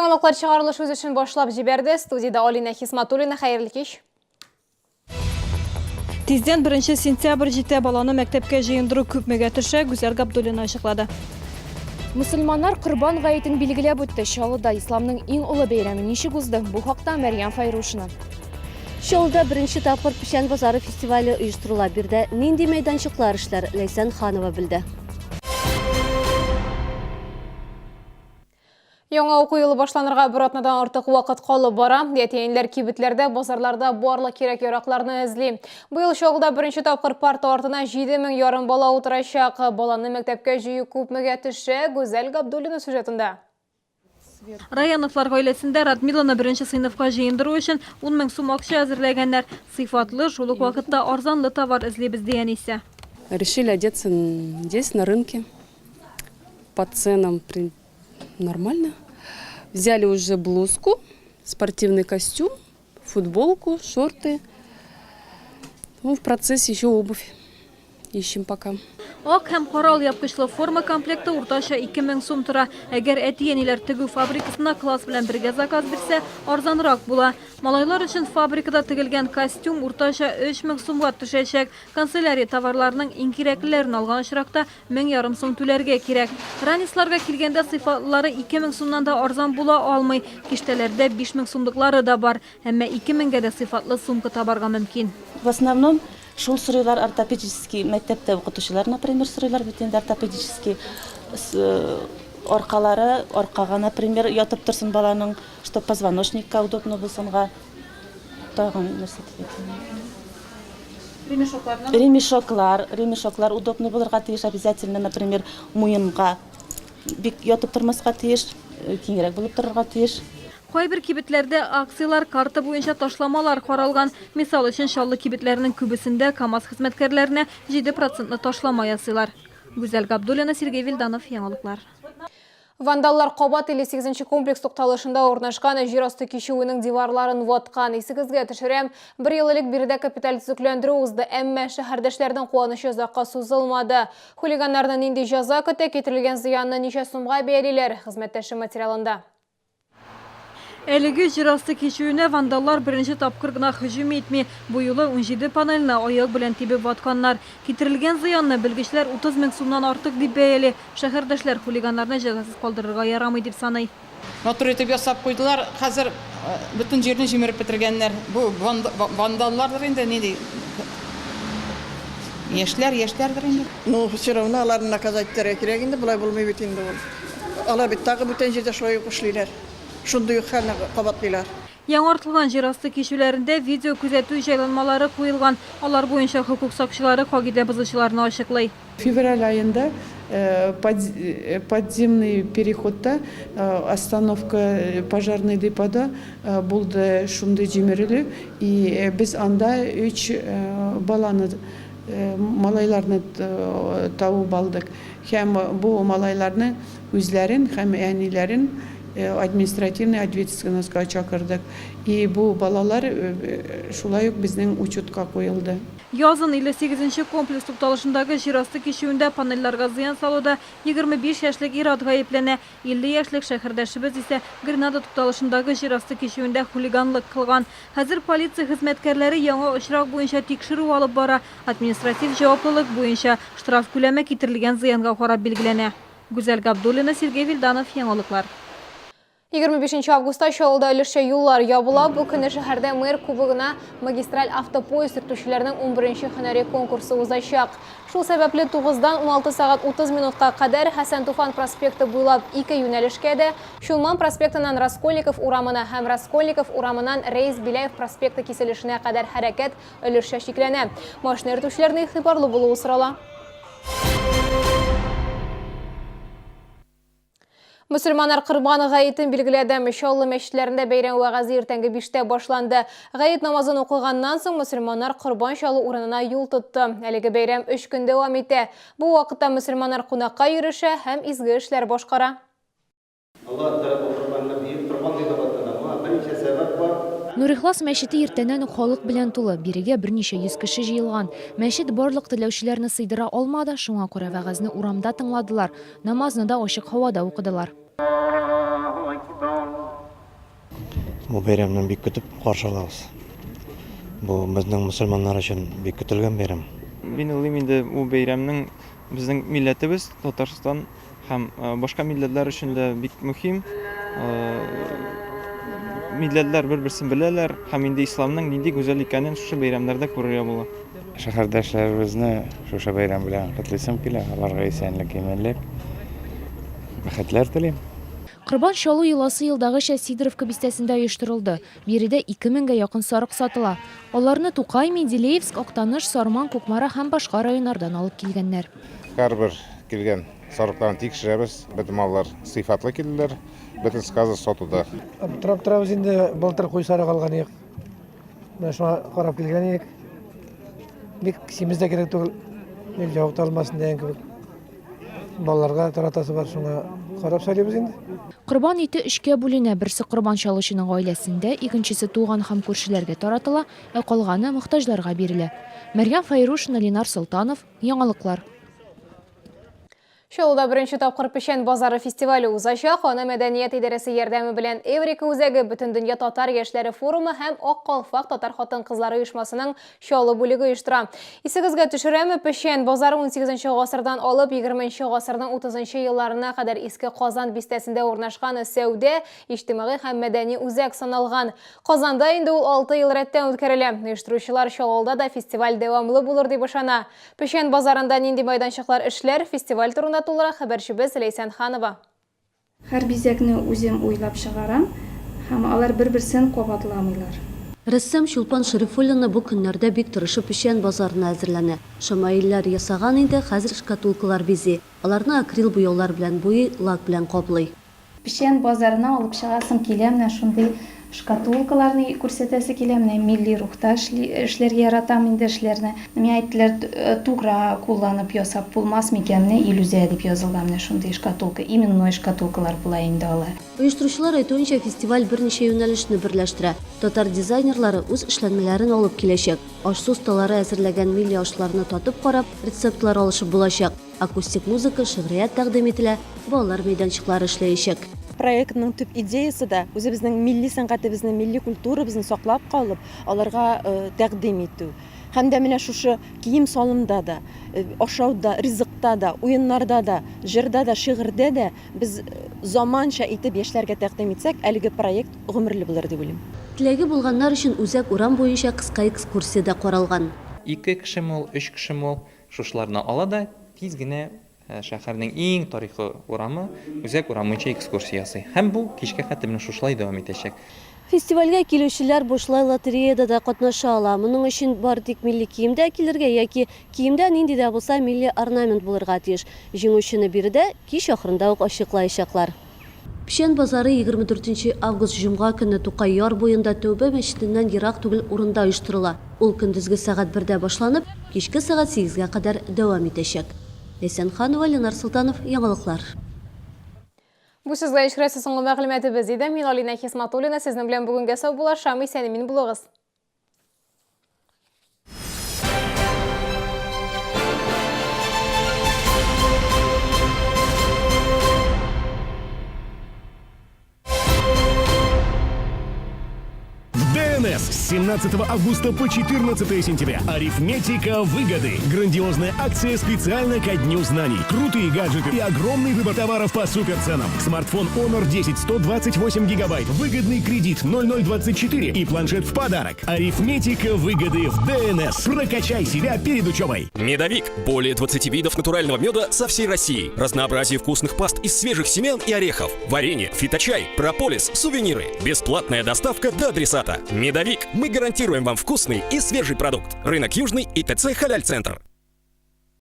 Яңалыклар чыгарылыш үз эшен башлап җибәрде. Студиядә Алина Хисматуллина. Хәерле кич. Тиздән 1 сентябрь җитә, баланы мәктәпкә җыендыру күпмегә төшә, Гүзәл Габдуллина ачыклады. Мөселманнар Корбан гаетен билгеләп үтте. Чаллыда исламның иң олы бәйрәме ничек узды? Бу хакта Мәрьям Файрушина. Чаллыда беренче тапкыр Печән базары фестивале оештырыла. Биредә нинди мәйданчыклар эшләр, Ләйсән Ханова белде. Яңа уку елы башланырга бер атнадан артык вакыт калып бара. Әти-әниләр кибетләрдә, базарларда барлык кирәк-яракларны эзли. Быел Чаллыда беренче тапкыр парта артына 7 мең ярым бала утырачак. Баланы мәктәпкә җыю күпмегә төшә? Гүзәл Габдуллина сюжетында. Раяновлар гаиләсендә Радмиланы беренче сыйныфка җыендыру өчен 10 мең сум акча әзерләгәннәр. Сыйфатлы, шул ук вакытта арзанлы товар эзлибез, ди әнисе. Решили одеться здесь, на рынке. По ценам нормально. Взяли уже блузку, спортивный костюм, футболку, шорты. Ну, в процессе еще обувь ищем пока. Ак һәм кара алъяпкычлы форма комплекты уртача 2000 сум тора. Әгәр әти-әниләр тегү фабрикасына класс белән бергә заказ бирсә, арзанрак була. Малайлар өчен фабрикада тегелгән костюм уртача 3000 сумга төшәчәк. Канцелярия товарларының иң кирәклеләрен алган очракта 1500 сум түләргә кирәк. Ранецларга килгәндә, сыйфатлылары 2000 сумнан да арзан була алмый. Киштәләрдә 5000 сумлыклары да бар. Әмма 2000гә дә сыйфатлы сумка табарга мөмкин. В основном шул сорыйлар ортопедический мәктәптә укытучылар, например, сорыйлар бит инде ортопедический аркалары, аркага, например, ятып торсын баланың, чтоб позвоночникка удобно булсынга. Тагын нәрсә дип әйтим? Ремешокларны? Ремешоклар, ремешоклар удобный булырга тиеш обязательно, например, муенга бик ятып тормаска тиеш, киңрәк булып торырга тиеш. Кайбер кибетләрдә акцияләр, карта буенча ташламалар каралган. Мисал өчен, Чаллы кибетләренең күбесендә КАМАЗ хезмәткәрләренә 7 процентлы ташлама ясыйлар. Гүзәл Габдуллина, Сергей Вильданов, Яңалыклар. Вандаллар кабат 58 нче комплекс тукталышында урнашкан җир асты кичүенең диварларын ваткан. Исегезгә төшерәм, бер ел элек биредә капиталь төзекләндерү узды, әмма шәһәрдәшләрнең куанычы озакка сузылмады. Хулиганнарны нинди җәза көтә, китерелгән зыянны ничә сумга бәялиләр? Хезмәттәшем материалында. Әлеге җир асты кичүенә вандаллар беренче тапкыр гына һөҗүм итми. Бу юлы 17 панельне аяк белән тибеп ватканнар. Китерелгән зыянны белгечләр 30 мең сумнан артык дип бәяли. Шәһәрдәшләр хулиганнарны җәзасыз калдырырга ярамый дип саный. Матур итеп ясап куйдылар. Хәзер бөтен җирне җимереп бетергәннәр. Бу вандаллардыр инде, нинди яшьләр, яшьләрдер инде. Ну, все равно аларны наказать итәргә кирәк инде, болай булмый бит инде ул. Алар бит тагы бүтән җирдә шулай ук эшлиләр. Шундый ук хәлне кабатлыйлар. Яңартылган җир асты кичүләрендә видеокүзәтү җайланмалары куелган. Алар буенча хокук сакчылары кагыйдә бозучыларны ачыклый. Февраль аенда подземный переходта остановка пожарный депода булды шундый җимерелү и без анда өч баланы малайларны табып алдык. Һәм бу малайларны үзләрен һәм әниләрен административный ответственностька чакырдык. И бу балалар шулай ук безнең учетка куелды. Язын 58 нче комплекс тукталышындагы җир асты кичүендә панельләргә зыян салуда 25 яшьлек ир-ат гаепләнә. 50 яшьлек шәһәрдәшебез исә Гренада тукталышындагы җир асты кичүендә хулиганлык кылган. Хәзер полиция хезмәткәрләре яңа очрак буенча тикшерү алып бара. Административ җаваплылык буенча штраф күләме китерелгән зыянга карап билгеләнә. Гүзәл Габдуллина, Сергей Вильданов, Яңалыклар. 25 нче августта Чаллыда өлешчә юллар ябыла. Бу көнне шәһәрдә мэр кубогына магистраль автопоезд йөртүчеләрнең унберенче һөнәри конкурсы узачак. Шул сәбәпле тугыздан 16 сәгать 30 минутка кадәр Хәсән Туфан проспекты буйлап ике юнәлешкә дә, Чулман проспектыннан Раскольников урамына һәм Раскольников урамыннан Рәис Беляев проспекты киселешенә кадәр хәрәкәт өлешчә чикләнә. Машина йөртүчеләрнең игътибарлы булуы сорала. Мөселманнар Корбан гаетен билгеләде. Чаллы мәчетләрендә бәйрәм вәгазе иртәнге биштә башланды. Гает намазын укыганнан соң мөселманнар корбан чалу урынына юл тотты. Әлеге бәйрәм өч көн дәвам итә. Бу вакытта мөселманнар кунакка йөрешә һәм изге эшләр башкара. Аллаһ Тәгалә бу корбанны бөек корбан дип атады. Моңа берничә сәбәп бар. Нурихлас мәчете иртәннән үк халык белән тулы. Бирегә берничә йөз кеше җыелган. Мәчет барлык теләүчеләрне сыйдыра алмады, шуңа күрә вәгазьне урамда тыңладылар. Намазны да ачык һавада укыдылар. Аллаһу әкбәр. Бу бәйрәмне бик көтеп каршы алабыз. Бу безнең мөселманнар өчен бик көтелгән бәйрәм. Мин уйлыйм инде бу бәйрәмнең безнең милләтебез, Татарстан һәм башка милләтләр өчен дә бик мөһим. Милләтләр бер-берсен беләләр һәм инде исламның нинди гүзәл икәнен шушы бәйрәмнәрдә күрергә була. Шәһәрдәшләребезне шушы бәйрәм белән котлыйсым килә. Аларга исәнлек, иминлек, бәхетләр телим. Корбан чалу йоласы елдагыча Сидоровка бистәсендә оештырылды. Биредә 2 меңгә якын сарык сатыла. Аларны Тукай, Менделеевск, Актаныш, Сарман, Кукмара һәм башка районнардан алып килгәннәр. Һәрбер килгән сарыкларны тикшерәбез. Бөтен маллар сыйфатлы килделәр. Бөтенесе хәзер сатуда. Аптырап торабыз инде, былтыр куй сарык алган идек. Менә шуңа карап килгән идек. Бик симез дә кирәк түгел. Ил җавап та алмасын дигән кебек. Балаларга таратасы бар, шуңа карап сайлыйбыз инде. Корбан ите өчкә бүленә, берсе корбан чалучының гаиләсендә, икенчесе туган һәм күршеләргә таратыла, ә калганы мохтаҗларга бирелә. Мәрьям Фәйрушина, Ленар Солтанов, Яңалыклар. Чаллыда беренче тапкыр Печән базары фестивале узачак. Аны мәдәният идарәсе ярдәме белән Эврика үзәге, Бөтендөнья татар яшьләре форумы һәм Ак калфак татар хатын-кызлары оешмасының Чаллы бүлеге оештыра. Исегезгә төшерәм, Печән базары унсигезенче гасырдан алып егерменче гасырның утызынчы елларына кадәр Иске Казан бистәсендә урнашкан сәүдә, иҗтимагый һәм мәдәни үзәк саналган. Казанда инде ул алты ел рәттән үткәрелә. Оештыручылар Чаллыда да фестиваль дәвамлы булыр дип ышана. Печән базарында нинди майданчыклар эшләр, фестиваль турында тулырак хәбәрчебез Ләйсән Ханова. Һәр бизәкне үзем уйлап чыгарам һәм алар бер-берсен кабатламыйлар. Рәссам Чулпан Шәрифуллина бу көннәрдә бик тырышып печән базарына әзерләнә. Шамаилләр ясаган инде, хәзер шкатулкалар бизи. Аларны акрил буяулар белән буйый, лак белән каплый. Печән базарына алып чыгасым килә, менә шундый шкатулкаларны күрсәтәсе килә, менә милли рухта эшли, эшләргә яратам инде эшләрне. Миңа әйттеләр, тугра кулланып ясап булмас микән, менә Илүзә дип язылган менә шундый шкатулка, именной шкатулкалар була инде алар. Оештыручылар әйтүенчә, фестиваль берничә юнәлешне берләштерә. Татар дизайнерлары үз эшләнмәләрен алып киләчәк. Аш-су осталары әзерләгән милли ашларны татып карап, рецептлар алышып булачак. Акустик музыка, шигърият тәкъдим ителә, балалар мәйданчыклары эшләячәк. Проектның төп идеясе дә, үзебезнең милли сәнгатебезне, милли культурабызны саклап калып, аларга тәкъдим итү. Һәм дә менә шушы кием-салымда да, ашауда, ризыкта да, уеннарда да, җырда да, шигырьдә дә без заманча итеп яшьләргә тәкъдим итсәк, әлеге проект гомерле булыр дип уйлыйм. Теләге булганнар өчен үзәк урам буенча кыска экскурсия дә каралган. Ике кешеме ул, өч кешеме ул, Шушыларны ала да, тиз генә шәһәрнең иң тарихы урамы, Үзәк урам буенча экскурсия ясый. Һәм бу кичкә хәтле менә шушылай дәвам итәчәк. Фестивальгә килүчеләр бушлай лотереяда да катнаша ала. Моның өчен бары тик милли киемдә килергә яки киемдә нинди дә булса милли орнамент булырга тиеш. Җиңүчене биредә кич ахырында ук ачыклаячаклар. Печән базары 24 нче август җомга көнне Тукай яр буенда Тәүбә мәчетеннән ерак түгел урында оештырыла. Ул көндезге сәгать бердә башланып, кичке сәгать сигезгә кадәр дәвам итәчәк. Ләйсән Ханова, Ленар Солтанов, Яңалыклар. Бу сезгә ишкерәсе соңгы мәгълүматыбыз иде. Мин Алинә Хисматуллина сезнең белән бүгенгә саубуллашам. Исән-имин булыгыз. В ДНС с 17 августа по 14 сентября. Арифметика выгоды. Грандиозная акция специально ко Дню знаний. Крутые гаджеты и огромный выбор товаров по суперценам. Смартфон Honor 10 128 гигабайт. Выгодный кредит 0024 и планшет в подарок. Арифметика выгоды в ДНС. Прокачай себя перед учебой. Медовик. Более 20 видов натурального меда со всей России. Разнообразие вкусных паст из свежих семян и орехов. Варенье, фиточай, прополис, сувениры. Бесплатная доставка до адресата. Медовик. Мы гарантируем вам вкусный и свежий продукт. Рынок Южный и ТЦ Халяль Центр.